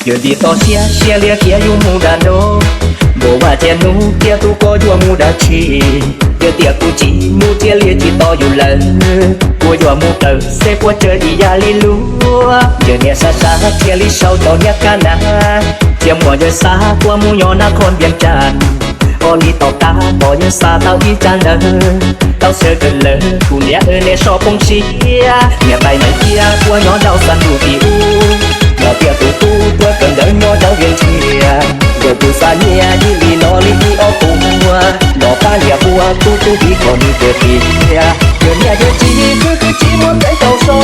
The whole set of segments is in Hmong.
Yog ntim toj siab siab liab khiav yuav mus dag nrog, npam vaj thiab hnub thiab tub koj yuav mus dag tsi. Yog tias kuv tsis mus thiaj li tsis tos yus lawm, puas yuav mus kawm xeb puab tsawg ib yam li luag. Yawg niam sab sab thiaj li sau cov niag kab nas, thiab muaj yawg xav puab mus nyob nab qhov npias cas. Ob li tom qab pom yawg xav tau ib tsab ntawv, tau xav kawm lawm kuv niam ua niam so poob siab. Niam tais nais thiab puab nyob rau xa ntuj tim ub, los tias tus tub puab kawm ntawv nyob rau vias ntias. Yawg kuj xav nyiaj ib li no li ib ob puas, los pab niam ua tub tub vim kom nws kawm tiag. Yawg niam yawg txiv khwv khwv tsis muaj kev tau so,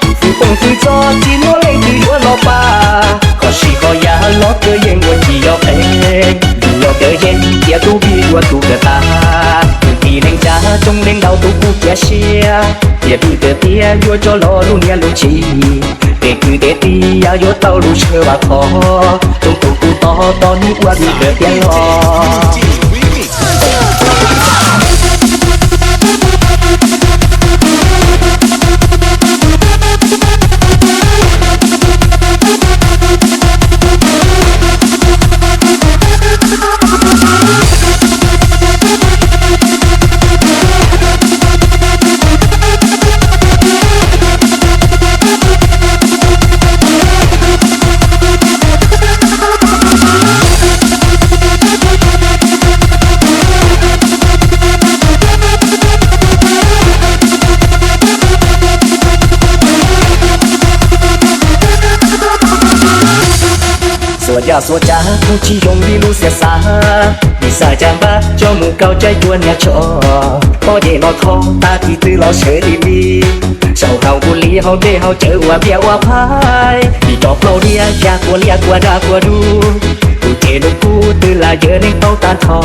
txwv poob txwv txog tsis muaj leej twg yuav los pab. Qhov sij qhov yam los kawg yeej ua tsis yog qee, vim yog kawg yeej tias tub vim yuav tub kawm tas. Kwv tij neej tsa tsoom neeg ntau tus kuj cia siab, tias vim kawm tiag yuav tso los lub niaj lub txiv, tej kwv tej tij yam yuav tau lub sij vam thov, tsoom tus kuj tos tos hnub ua vim kawm tiag los. Xuas yam xuas tsav kuj tsis zoo li lub xiam xav, vim xav caj npab coj mus kaub caij cuab niag tsho, pob zeb los thov tag tis txwv los sawv tis li, saum hauv kuv li hauv dej hauv cawv ua vias ua phaib, vim rov plaub diab ya kua liaj kua daj kua dub, kuv ces lub kub twg lam yawg neeg paub tag nrho,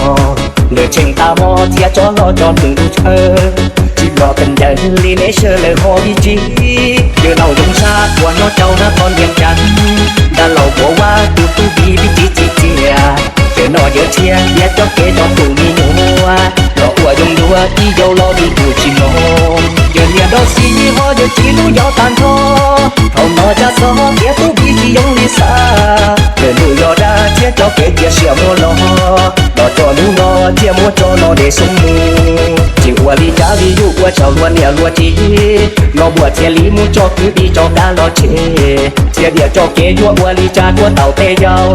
lawv tseem tas mog thiab tso los tso nws lub chaw, tsis los teem ntawd li neb sawv lawm ho vim tsi. Yawg laus zoo sab uas nyob rau nab qhov npias cas, dab laug puas vaj tus tub vim vim tsi txiv txias, yawg no yawg tshiab thiab coj kev rau tus me nyuam, los ua zoo dua ib zaug los vim tus tsis mob. Yawg niam rau xib ho yawg txiv lub yos tag nrho, thaum no tsab xov thiab tub vim tsis zoo li xav, yawg lub yos dab thiab coj kev cia siab muab los, los txog hnub no thiaj muab tso los de soob mus. Tsis ua li cas vim yus ua tsaug luag niam luag txiv, los muaj thiaj li mus tso kwv tij tso dab los tseg, thiaj tias tso kev yuav ua li cas kuj tau tej yam,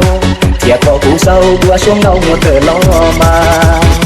thiaj kom kuv xav ua suab nkauj muaj tawm los mas.